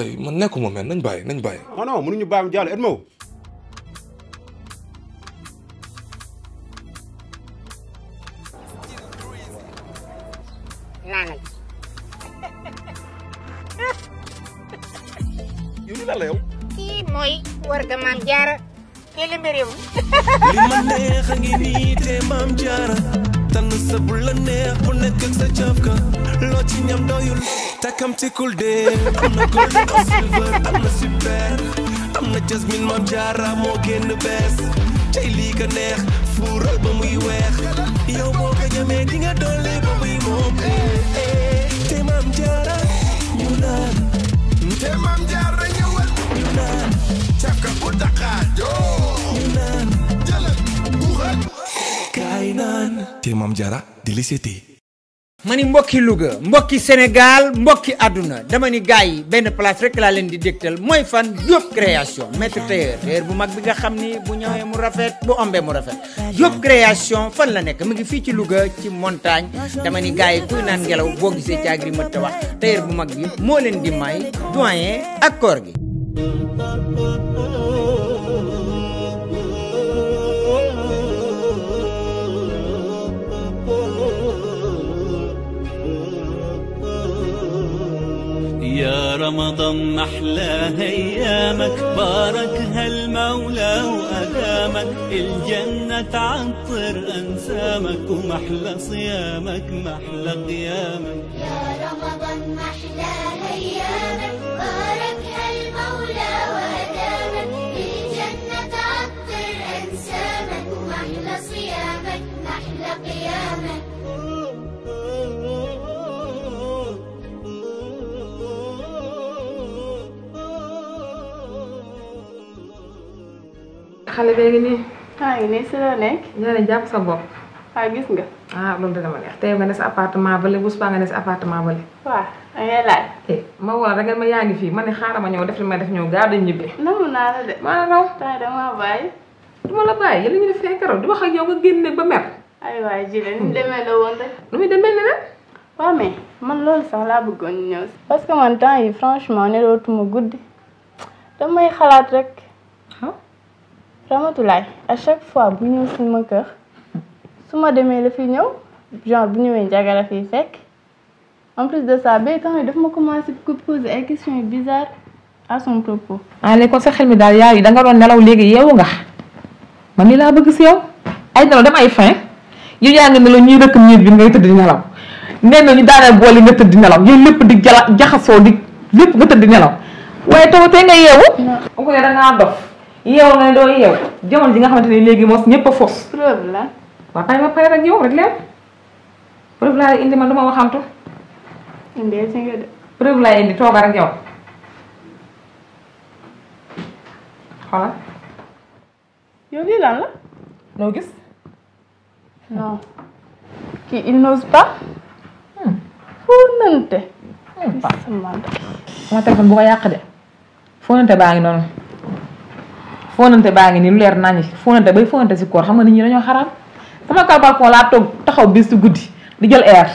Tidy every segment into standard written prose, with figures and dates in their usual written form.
boy man nekkuma men nañ bàyyi. non non mënuñu bàyyi Diallo Edmo. naanal. yow li lan la yow. kii mooy warga Maam Jaara. kii li mbir li ma neex a ngi nii te Maam Jaara tànn sa bu la neex bu nekk ak sa cafka loo ci ñam doyul takkam ci kul de am na gold ak silver am na super am na jasmine Maam Jaara moo génn bees tey lii ka neex fuural ba muy weex yow boo ko ñamee di nga doole ba muy moom te Maam Jaara ñu naan te Maam Jaara ñëwal ñu naan cafka bu Dakar ñu naan jëlal buuxal kaay naan te Maam Jaara délicieté. ma ni mbokki Louga mbokki Sénégal mbokki àdduna dama ni gars yi benn place rek laa leen di dégtal mooy fan Diop création maître tailleur bu mag bi nga xam ni bu ñëwee mu rafet bu ombee mu rafet Diop création fan la nekk mu ngi fii ci Louga ci montagne dama ni gars yi kuy naan ngelaw boo gisee caagri mët ta wax tailleur bu mag bi moo leen di may doyen ak koor gi. يا رمضان محلى ايامك باركها المولى وادامك الجنه تعطر انسامك ومحلى صيامك محلى قيامك يا رمضان محلى ايامك باركها المولى وادامك الجنه تعطر انسامك ومحلى صيامك محلى قيامك xale bee ngi nii. maa ngi nii si la nekk. yaa ngi jàpp sa bopp. waaw gis nga. ah loolu dina ma neex tey nga ne sa appartement bële bu subaa nga ne sa appartement bële. waaw da ngay laaj. ma wala da ngeen ma yaa ngi fii ma ne xaaral ma ñëw def li ma def ñëw gaaw dañ ñibbi. nangu naa la de. maa raw. tey dama bàyyi. du ma la bàyyi yéen a ngi def fee keroog di wax ak yow nga génne ba mer. ay waay ji ni mu demee la woon rek. nu muy demee ne nag. waaw mais man loolu sax laa bëggoon ñëw si. parce que man temps yi franchement nelootuma guddi damay xalaat rek. Ramatulaay à chaque fois bu ñëw sama kër su ma demee la fi ñëw genre bu ñëwee Ndiaga la fiy fekk en plus de ça ba temps yi daf ma commencé ko poser ay questions yu bizarres à son propos. ah léegi kon sa xel mi daal yaa yi da nga doon nelaw léegi yeewu nga man ni laa bëgg si yow ay nelaw dama ay fin yow yaa ngi nelaw ñuy rëkk miir bi ngay tëdd di nelaw nee na ñu daaneel boole nga tëdd di nelaw yow lépp di jaxasoo di lépp nga tëdd di nelaw waaye taw tey nga yeewu. non ko da ngaa dof. yeew nga ne doo yeew jamono ji nga xamante ne léegi moos ñëpp a fos. preuve la. waaw pare ma pare rek yow rek leen preuve laa indi man duma waxantu. indee si nga de. preuve laa indi tooga rek yow xoolal. yow lii lan la. noo gis. non kii il n'ose pas. fóonante. sama téléphone bu ko yàq de fóonante baa ngi noonu. fóonante baa ngi nii lu leer nañu fóonante bay fóonante si koor xam nga nit ñi dañoo xaraam sama kaw balcon laa toog taxaw bis si guddi di jël air.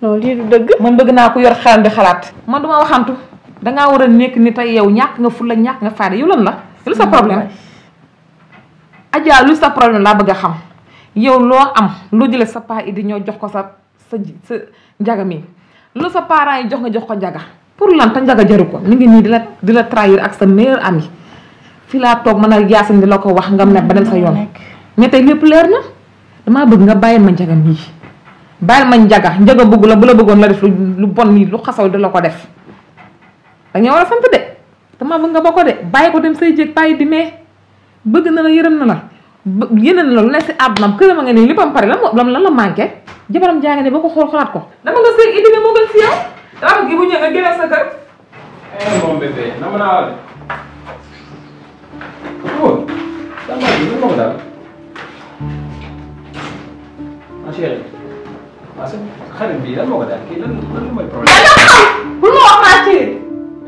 non lii du dëgg. man bëgg naa ko yor xelam di xalaat. man duma waxantu dangaa war a nekk ni tey yow ñàkk nga fulla ñàkk nga fayda yow lan la. lu sa problème. Adja lu sa problème laa bëgg a xam yow loo am loo jëlee sa paa idi ñoo jox ko sa njaga mi lu sa parents yi jox nga jox ko njaga pour lan te njaga jaru ko mi ngi nii di la trahir ak sa meilleur ami. fii laa toog mën a yaasin di la ko wax nga mer ba dem sa yoon mais tey lépp leer na damaa bëgg nga bàyyil ma njagam yi bàyyil ma njaga bëgg la bu la bëggoon la def lu bon nii lu xasaw di la ko def dañoo war a sant de damaa bëgg nga ba ko de bàyyi ko dem say jéeg bàyyi di mee bëgg na la yërëm na la yeneen la lu ne si àddunaam këram a nga nii léppam pare lan la manqué jabaram jaa nga ne ba ko xool xalaat ko dama nga sëy indi moo gën si yow dama bëgg bu ñëwee nga génneel sa kër moom bébé nama naa la oh sama ini mau dah masih masih xarit bi lan moo ko daal kii lan mooy problème. pour ma wax maa ci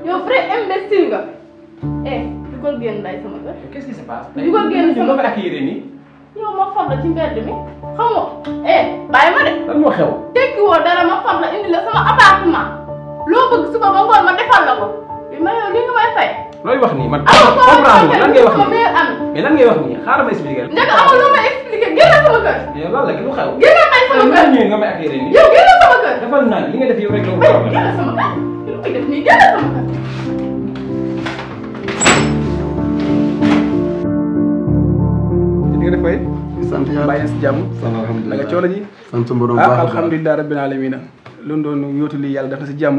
yow vrai imbécile nga. dugal génn day sama kër. qu'est-ce qui se passe. dugal génn sama kër ak yére nii. yow ma fab la ci mbedd mi xam nga bàyyi ma de. lan moo xew. tekki woo dara ma fab la indi la sama appartement loo bëgg suba ba ngoon ma defal la ko mais ma yow li nga may fay. looy wax nii man. comprendre lan ngay wax nii mais mais lan ngay wax nii xaaral ma expliqué la. njëkk amul lu ma expliqué génne sama kër. yow lan la ki lu xew. génne may sama kër ñëwee nga may accueillir nii. yow génne sama kër. defal naa li nga def yow rek la mais génne sama kër lu muy def nii génne sama kër. di nga def fay. sant yàlla bàyyi si jàmm. alhamdulilah nga coono ji. sant borom baax alhamdulilah rabbil alamina lu doon yóotu lii yàlla def na si jàmm.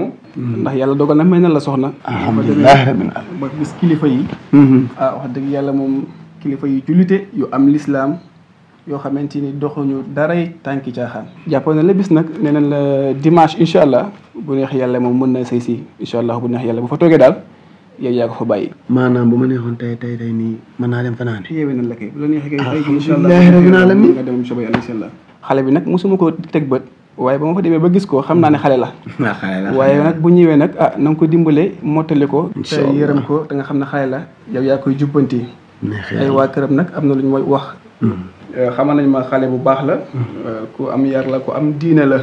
ndax yàlla dogal na may na la soxna. alhamdulilah rabbil alamin ba gis kilifa yi. wax dëgg yàlla moom kilifa yi jullite yu am lislaam yoo xamante ni doxuñu daray tànki caaxaan. jàppoon na la bis nag nee nañ la dimanche incha allah bu neex yàlla moom mën na say si incha allah bu neex yàlla bu fa toogee daal yow yaa ko fa bàyyi. maanaam bu ma neexoon tey nii mën naa dem fanaan. yeewee nañ la kay bu la neexee kay. alhamdulilah rabbil alamin nga dem incha allah. xale bi nag mosuma ko teg bët. waaye ba ma fa demee ba gis ko xam naa ne xale la. waaye nag bu ñëwee nag ah na nga ko dimbale mottali ko. te yërëm ko te nga xam ne xale la yow yaa koy jubbanti. ay waa këram nag am na lu ñu mooy wax. xamal nañ ma xale bu baax la. ku am yar la ku am diine la.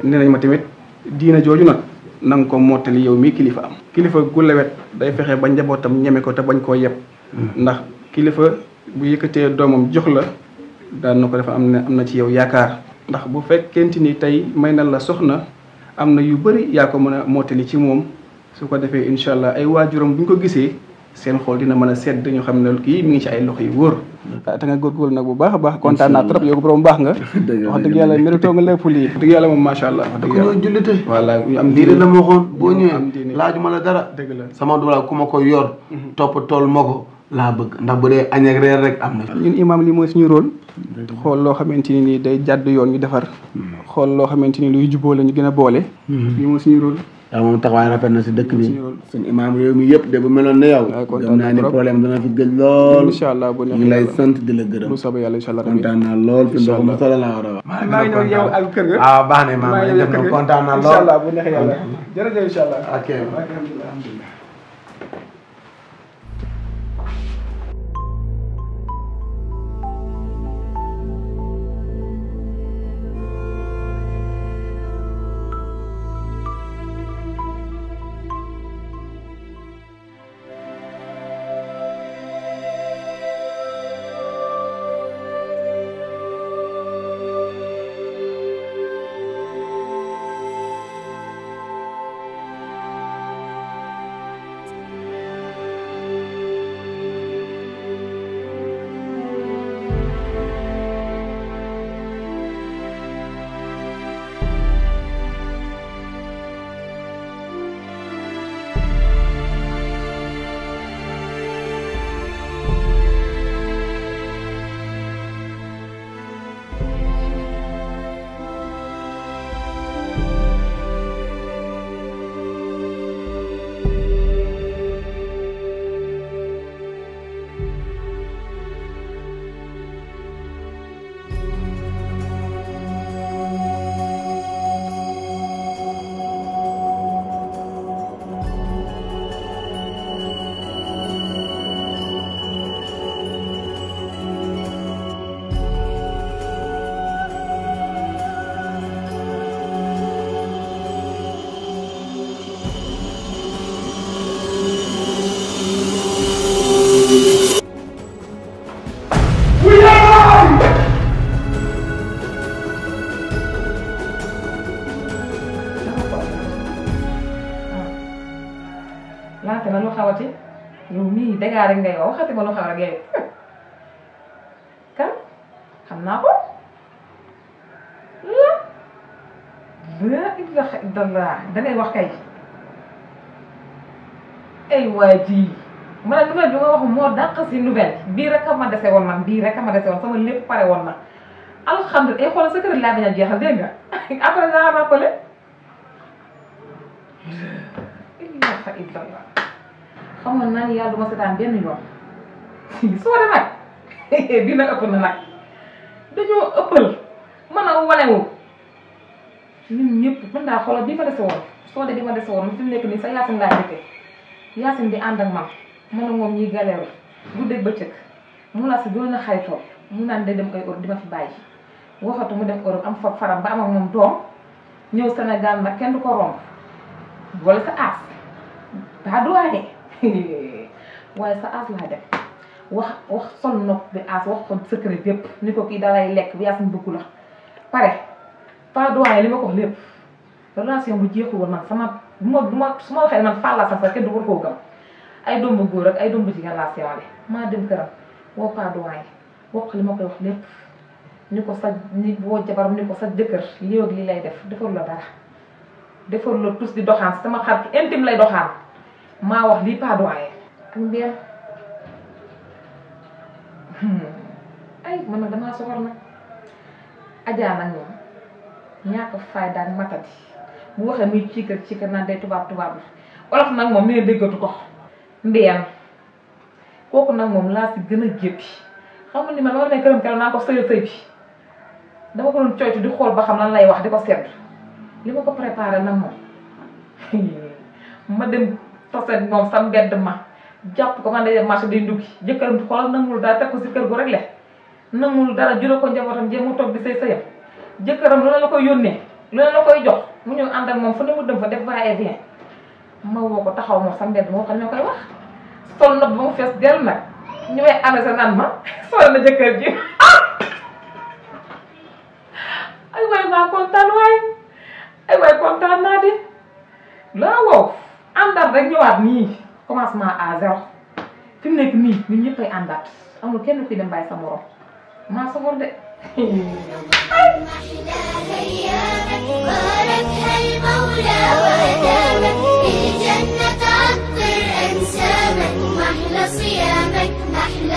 nee nañ ma tamit diine jooju nag na nga ko mottali yow mii kilifa am. kilifa gu lewet day fexe ba njabootam ñeme ko te bañ koo yeb. ndax kilifa bu yëkkatee doomam jox la daan na ko def am na ci yow yaakaar. ndax bu fekkente ni tey may na la soxna am na yu bëri yaa ko mën a mottali ci moom su ko defee incha allah ay waajuram bu ñu ko gisee seen xool dina mën a sedd ñu xam ne kii mi ngi ci ay loxo yu wóor. te nga góorgóorlu nag bu baax a baax kontaan naa trop yow ko borom baax nga. wax dëgg yàlla méritoo nga lépp lii. wax dëgg yàlla moom macha allah. wax dëgg yàlla ñoo jullite. voilà ñu am diine la ma waxoon boo ñëwee laajuma la dara. dëgg la sama doole ku ma ko yor. topp tool ma ko laa bëgg ndax bu dee añ ak reer rek am na. ñun imam li mooy suñu rôle. xool loo xamante ni nii day jàdd yoon ñu defar. xool loo xamante ni luy jubóo la ñu gën a boole. li mooy suñu rôle. waaw moom taxawaay rafet na si dëkk bi suñu imaam réew mi yëpp de bu meloon ne yow. gëm naa ni problème dana fi gëj lool. incha allah bu neexee ñu lay sant di la gërëm. bu soobee yàlla incha allah kontaan naa lool fi ndox mu solo laa war a wax. maa ngi ñëw yow ak kër ga. ah baax na maam maa ngi kontaan naa lool. incha allah bu neexee yàlla jërëjëf incha allah. ok alhamdulilah. laata na lu xawati yow mii dangaa rek ngay wax waxati ma lu xaw rek ngay kan xam naa ko la ilaha illallah dangay wax kay ay waa ji ma ne nouvelle bi nga wax moo dàq si nouvelle bii rek a ma dese woon man bii rek a ma dese woon sama lépp pare woon na alhamdulilah ay xoolal sa kër laa bañ a jeexal dégg nga après daa rappelé ilaha illallah xam nga naan yàlla du ma seetaan benn yoon soo de nag bii nag ëpp na nag dañoo ëppal mën a wanewu ñun ñëpp mën daa xoolal bi ma dese woon soo de bi ma dese woon fi mu nekk nii sa Yacine laa jëkkee Yacine di ànd ak man mën a moom ñiy galère guddeeg bëccëg mu la si doon a xaritoo mu naan day dem ay Europe di ma fi bàyyi waxatu mu dem Europe am fa faram ba am ak moom doom ñëw Sénégal nag kenn du ko romb wala sa aas daa doyee waaye sa as laa def wax sol nopp bi as wax ko secret yépp ni ko kii dalay lekk bi Yacine bëggu la pare pas doyee li ma ko wax lépp relation bu jeexul woon man sama su ma waxee man fàlla sax kenn du war koo gëm ay doom bu góor ak ay doom bu jigéen laa siwaale maa dem këram woo pas doyee wax li ma koy wax lépp ni ko sa ni woo jabaram ni ko sa jëkkër lii ak lii lay def defal la dara defal la tous di doxaan sama xarit intime lay doxaan maa wax lii pas doyee ak mbeen ay man nag damaa soxor nag Adja nag moom ñàkk fayda ak matati bu waxee muy ci kër naan day tubaab la olof nag moom nee déggatu ko mbeen kooku nag moom laa si gën a jéppi xam nga ni man war ne këram keroog naa ko sëy bi dama ko doon coytu di xool ba xam lan lay wax di ko seet li ma ko préparé nag moom ma dem tase moom sa mbedd ma jàpp ko man day marché day nduggi jëkkëram xoolal nangul dara teg ko si kër gu rek le nangul dara juróom ko njabootam jéem mu toog di sëyam jëkkëram lu la koy yónnee lu la koy jox mu ñëw ànd ak moom fu ne mu dem fa def va et vient ma woo ko taxaw moom sa mbedd moo xam ne koy wax sol na ba mu fees del nag ñu may amee sa naan ma sol na jëkkër ji ay waay maa kontaan waay ay waay kontaan naa de laa wow àndaat rek ñëwaat nii commencement à zéro fi mu nekk nii ñun ñëpp ay àndaat amul kenn kuy dem bàyyi sa morom maa soxor de باركها المولى وأدامك الجنة عطر أنسامك محلى صيامك محلى